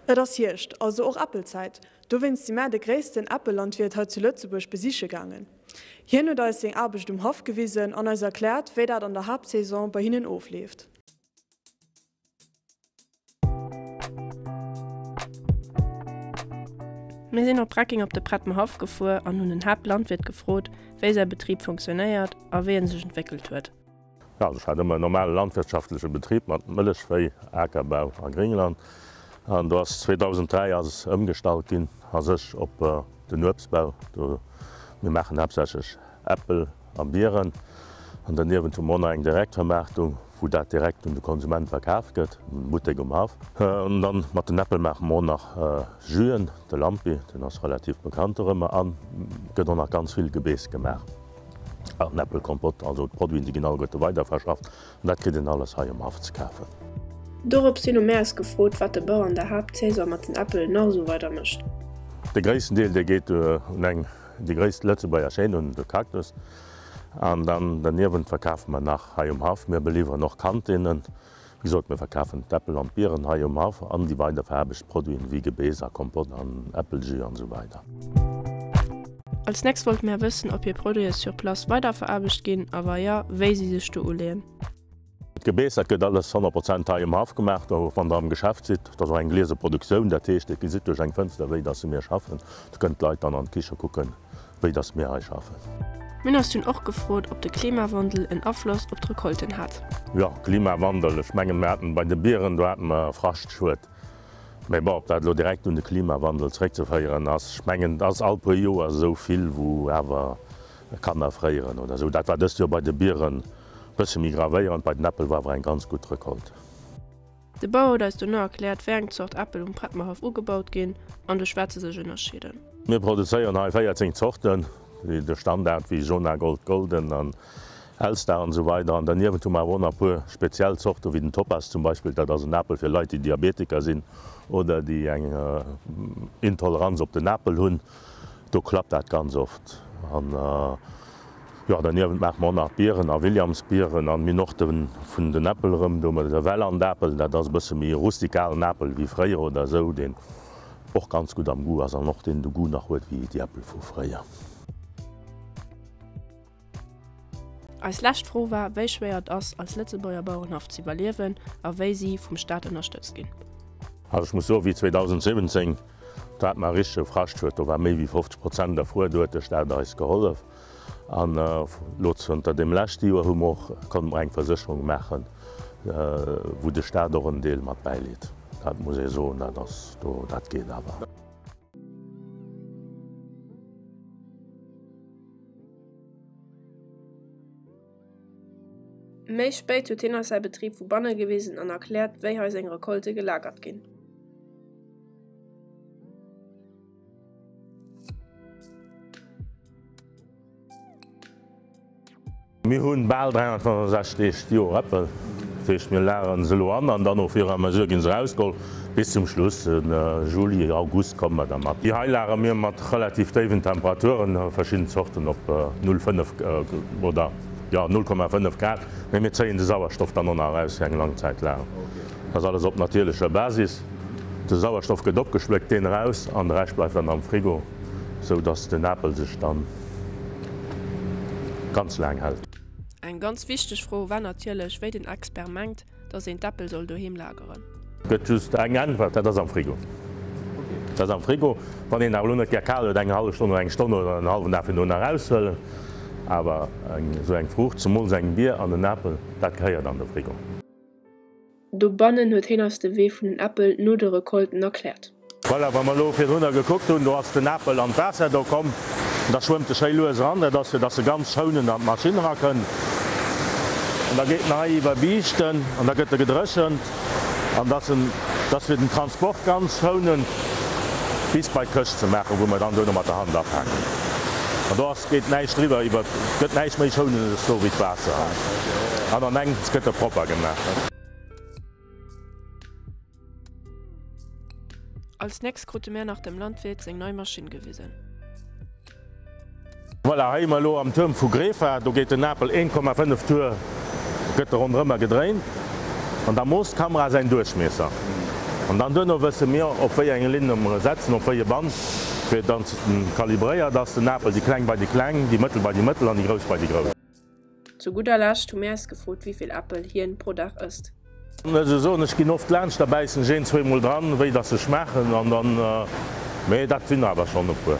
Et ass Hierscht, also och Äppelzäit. Dowéinst si mär de gréissten Äppellandwiert hei zu Lëtzebuerg besiche gaangen. Hien huet eis seng Aarbecht um Haff gewisen an eis erkläert, wéi dat an der Haaptsaison bei hinnen ofleeft. Mir sinn op Reckeng op de Pretmer Haff gefuer an hunn den Haaptlandwiert gefrot, wéi säi Betrib funktionéiert a wéi en sech entwéckelt huet. Jo, also ech hat ëmmer en normale landwirtschaftleche Betrib mat Mëllechvéi, Akerbau a Gréngland. An do ass 2003 ass ëmgestallt ginn a sech op den Uebstbau. Do, mir maachen haaptsächlech Äppel a Bieren. An derniewent hu mer och nach eng Direktvermaartung, wou dat direkt un de Konsument verkaaft gëtt, Buttek um Haff. An dann mat den Äppel maache mer och nach Jüen, de Lampi, deen ass relativ bekannt dorëmmer. An gëtt och nach ganz vill Gebeess gemaach an Äppelkompott. Also d'Produiten, déi ginn alleguerte weiderverschafft an dat kritt een alles hei um Haff ze kafen. Dorops hin hu mär eis gefrot, wat de Bauer an der Haaptsaison mat den Äppel nach esou weider mécht. De gréissten Deel, dee geet un eng Déi gréisst Lëtzebuerger Chaîne hunn de Cactus an dann derniewent verkafe mer nach hei um Haff. Mir beliwweren och Kantinnen. Wéi gesot, mir verkafen d'Äppel an d'Bieren hei um Haff an déi weiderveraarbecht Produiten wéi Gebeess a Kompott an Äppeljus an esou weider. Als nächst wollte mär wëssen, ob hir Produite sur place weiderveraarbecht ginn a wa jo, wéi si sech do uleeën. D'Gebeess, dat gëtt alles 100 Prozent hei um Haff gemaach. Do, wann Der am Geschäft sidd, dat ass och eng gliese Produktioun, dat heescht, Dir gesitt duerch eng Fënster, wéi dass mir schaffen. Do kënnen d'Leit dann an d'Kiche kucken, wéi dass mir hei schaffen. Mir hunn eis dunn och gefrot, ob de Klimawandel en Afloss op d'Recolten hat. Jo, Klimawandel, ech mengen, mir haten bei de Bieren, do hate mer e Frastschued. Mä bon, ob dat elo direkt un de Klimawandel zeréckzeféieren ass, ech mengen, et ass all puer Joer esou vill, wou awer kann erfréieren oder esou. Dat war dëst Joer bei de Bieren Bësse méi gravéierend, bei den Äppel war awer eng ganz gutt Recolte. De Bauer huet eis dono erkläert, wéi eng Zort Äppel um Pretmerhaff ugebaut ginn an duerch wat se sech ënnerscheeden. Mir produzéieren hei 14 Zorten, déi de Standard wéi Jonagold, Golden an Elstar an esou weider. An derniewent hu mer awer och nach e puer speziell Zorten, wéi den Topaz zum Beispill. Dat ass en Apel fir Leit, déi Diabetiker sinn oder déi eng Intoleranz op den Apel hunn. Do klappt dat ganz oft. An jo, derniewent maache mer och nach Bieren a Williamsbieren an mir hunn och de vun den Äppel erëm, do hu mer de Wellandapel, dat ass e bësse méi e rustikalen Apel wéi fréier oder esou, deen och ganz gutt am Goût ass an och deen de Goût nach huet wéi déi Äppel vu fréier. Eis lescht Fro war, wéi schwéier et ass, als Lëtzebuerger Bauerenhaff ze iwwerliewen a wéi si vum Staat ënnerstëtzt ginn. Also ech muss soen, wéi 2017, do hate mer e richtege Frascht, do war méi wéi 50 Prozent erfruer, do huet de Staat eis gehollef. An elo zënter deem leschte Joer hu mer och, konnte mer eng Versécherung maachen, wou de Staat och en Deel mat bäileet. Dat muss ee soen, dat ass do, dat geet awer. Méi spéit huet hien eis säi Betrib vu banne gewisen an erkläert, wéi hei seng Recolte gelagert ginn. Mir hunn bal 365 Deeg d'Joer Äppel, dat heescht mir lageren se elo an an dann au fur et à mesure ginn se erausgeholl bis zum Schluss, Juli, August komme mer da mat. Déi hei lagere mir mat relativ déiwen Temperaturen, verschidden Zorten op 0,5 oder jo 0,5 Grad, mee mir zéien de Sauerstoff dann och nach eraus fir eng lang Zäit lageren. Dat ass alles op natierlecher Basis, de Sauerstoff gëtt opgeschléckt, deen eraus an de Rescht bleift dann am Frigo. Sou dass den Apel sech dann ganz laang hält. Eng ganz wichteg Fro war natierlech, wéi den Expert mengt, dass een d'Äppel soll doheem lageren. Gëtt just eng Äntwert, dat ass am Frigo. Dat ass am Frigo. Wann een awer elo net gär kal huet, eng hallef Stonn oder eng Stonn oder en hallwen Dag virdrun eraushuelen. Awer esou eng Fruucht, zemools eng Bier an en Apel, dat gehéiert an de Frigo. Dobannen huet hien eis de Wee vun den Äppel no de Recolten erkläert. Voilà, wa mer elo virdrunner gekuckt hunn, do ass den Apel an d'Waasser do komm, da schwëmmt e schéi lues eran, dat ass fir dass e ganz schounend an d'Maschinn erakënnt. An da geet en hei iwwer Biischten an da gëtt e gedréchent an dass en, dass fir den Transport ganz schounend bis bei d'Këscht ze maachen, wou mer dann duerno mat der Hand apaken. An do ass. Geet näischt driwwer iwwer, gëtt näischt méi Schounendes do wéi d'Waasser. An an engems gëtt e propper gemaach. Als nächst krute mär nach dem Landwirt seng nei Maschinn gewisen. Voilà, hei hu mer elo am Tuerm vu Grefa, do geet den Apel 1,5 Tour gëtt e ronderëmmer gedréint an da moosst d'Kamera säin Duerchmiesser. An dann duerno wësse mir, op wéi eng Linn mer e setzen, op wéi e Band, fir dann kalibréiert ass den Apel, déi kleng bei déi kleng, déi mëttel bei déi mëttel an déi grouss bei déi grouss. Zu gudder Lescht hu mir eis gefrot, wéi vill Äppel hien pro Dag ësst. Ech soen, ech ginn oft laanscht, da bäissen ech een, zweemol dran, wéi dass se schmaachen an dann, mee dat sinn awer schonn e puer.